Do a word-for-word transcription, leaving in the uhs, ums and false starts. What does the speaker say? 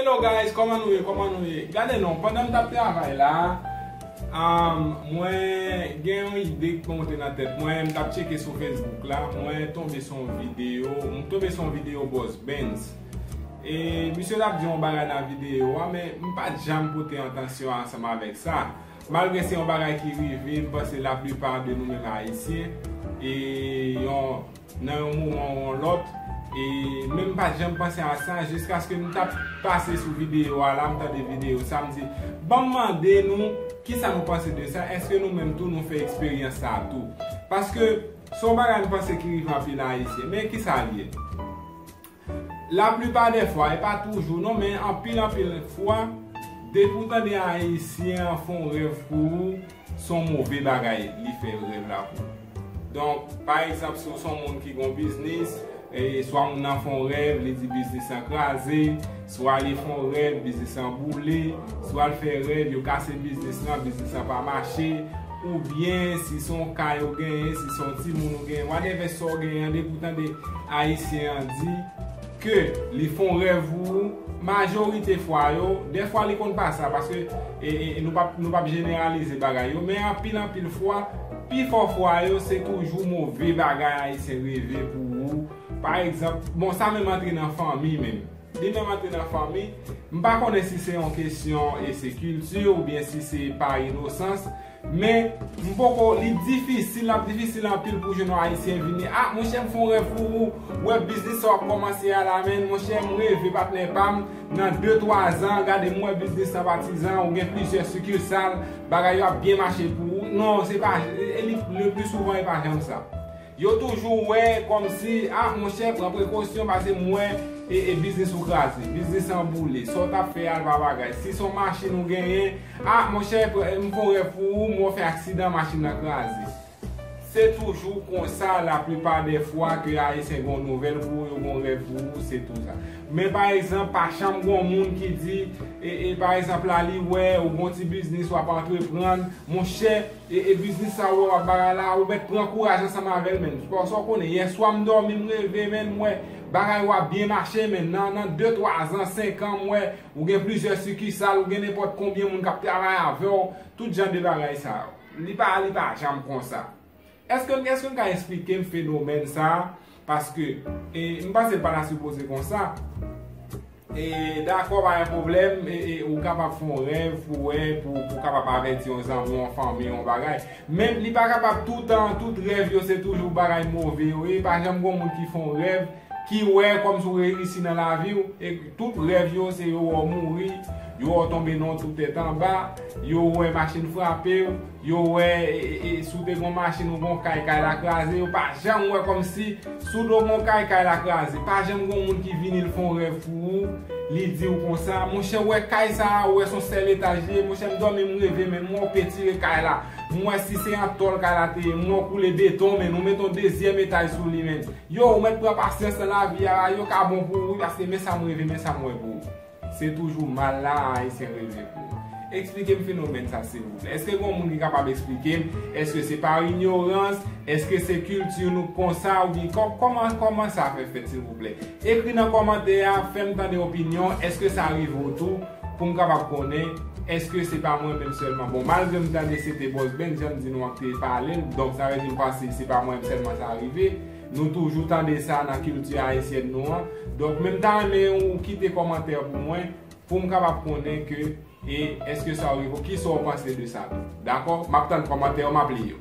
Hello guys, kòman nou ye? Kòman nou ye? Gade non, pandan m t ap travay la, um, mwen gen yon ide k monte nan tèt mwen, m t ap tcheke sou Facebook la, mwen tonbe sou yon videyo, m tonbe sou yon videyo Boss Benz. E misye t ap di yon bagay nan videyo a, men m pa t janm pote atansyon ansanm avèk sa. Malgre se yon bagay ki rive, m panse laplipa de nou menm Ayisyen, e yon, nan yon moman ou yon lòt, e men m pa t janm panse a sa, jiskaske m t ap pase sou videyo a la, m tande videyo sa, m di, ban m mande nou, kisa nou panse de sa, èske nou menm tou nou fè eksperyans sa tou? Paske, se yon bagay m panse ki rive anpil Ayisyen, men kisa l ye? Laplipa dè fwa, e pa toujou non, men anpil, anpil fwa, depi w tande Ayisyen an fè yon rèv pou ou, se yon move bagay li fè rèv la pou ou. Donk, pa egzanp, si w se yon moun ki gen yon biznis, e swa moun nan fè yon rèv, li di biznis lan kraze, swa li fè yon rèv, biznis lan boule, swa l fè rèv, yo kase biznis lan, biznis lan pa mache, oubyen si se yon kay ou genyen, si se yon timoun ou genyen, whatever sa w genyen, depi w tande Ayisyen an di ke li fè yon rèv pou ou, majorite fwa yo, dèfwa li konn pa sa, paske e, e, e nou p ap, nou p ap jeneralize bagay yo, men anpil, anpil fwa, pifò fwa yo, se toujou move bagay Ayisyen reve pou ou. Pa egzanp, bon, sa menm antre nan fanmi menm. Li menm antre nan fanmi, m pa konnen si se yon kesyon e se kilti oubyen si se pa inosans, men m poko, li difisil, l ap difisil anpil pou jwenn yon Ayisyen vini, ah, monchè, m fè yon rèv pou ou, ou wè biznis sa w ap kòmanse a la, men, monchè, m reve, patnè pa m, nan de twa zan, gade, m wè biznis lan patizan, ou gen plizyè sikisal, bagay yo ap byen mache pou ou. Non, se pa, e, e li, le pli souvan, e pa janm sa. Yo toujou wè kòmsi, ah, monchè, pran prekosyon, paske m wè, e, e biznis ou kraze, biznis lan boule, sa w t ap fè a, l pa bagay. Si se yon machin ou genyen, ah, monchè, pr-, m fè yon rèv pou ou, m wè w fè aksidan, machin nan kraze. Se toujou konsa, laplipa dè fwa, ke Ayisyen gen yon nouvèl pou ou, yo gen yon rèv pou ou, se tou sa. Men, pa egzanp, pa janm gen yon moun ki di, e, e, pa egzanp la, li wè, ou gen yon ti biznis, w ap antreprann, monchè, e, e biznis sa ou wè w ap bagay la, ou mèt pran kouraj ansanm avè l, menn. Paske w konnen, yèswa m dòmi, m reve, menn, m wè bagay yo ap byen mache, menn. Nan, nan de, twa zan, senk an, m wè ou gen plizyè sikisal, ou gen nenpòt konbyen moun k ap travay avè w, tout jan de bagay sa yo. Li pa, li pa janm konsa. Èske, èske n ka eksplike m fenomèn sa a? Paske, e, m panse l pa ta sipoze konsa. E, dakò, pa gen pwoblèm, e, e, ou kapab fè yon rèv pou wè, pou, pou kapab avèti yon zanmi, yon fanmi, yon bagay. Men li pa kapab toutan, tout rèv yo se toujou bagay move yo ye. Pa janm gen yon moun ki fè yon rèv, ki wè kòmsi w reyisi nan lavi w, e tout rèv yo se yo wè w mouri, yo wè w tonbe nan yon twou tèt anba, yo wè machin frape w, yo wè, e, e, e, si w te gen yon machin ou gen yon kay, kay la kraze, yo pa janm wè kòmsi si w te gen yon kay, kay la kraze. Pa janm gen yon moun ki vini, l fè yon rèv pou ou, li di w konsa, monchè, w wè kay sa a, w wè se yon sèl etaj li ye, monchè, m dòmi, m reve, men m wè w petire kay la, m wè si se an tòl kay la te ye, m wè w koule beton, men nou mete yon dezyèm etaj sou li, men. Yo, ou mèt pran pasyans nan lavi a, yo ka bon pou ou, wi, paske men sa m reve, men sa m wè pou ou. Se toujou mal la Ayisyen reve pou ou. Eksplike m fenomèn sa, silvouplè. Èske gen yon moun ki kapab eksplike m? Èske se pa inyorans? Èske se kilti nou k konsa? Oubyen kò-, kòman, kòman sa fè fèt, silvouplè? Ekri nan kòmantè a, fè m tande opinyon. Èske sa rive w tou? Pou m kapab konnen, èske se pa mwen menm sèlman? Bon, malgre m tande se te Boss Ben, jan m di nou an k te pale l, donk sa vle di m panse se pa mwen menm sèlman sa rive. Nou toujou tande sa nan kilti ayisyèn nou an. Donk, men m ta renmen ou kite kòmantè pou mwen, pou m kapab konnen ke, e èske sa rive w, kisa w panse de sa tou. Dakò? M ap tann kòmantè yo, m ap li yo.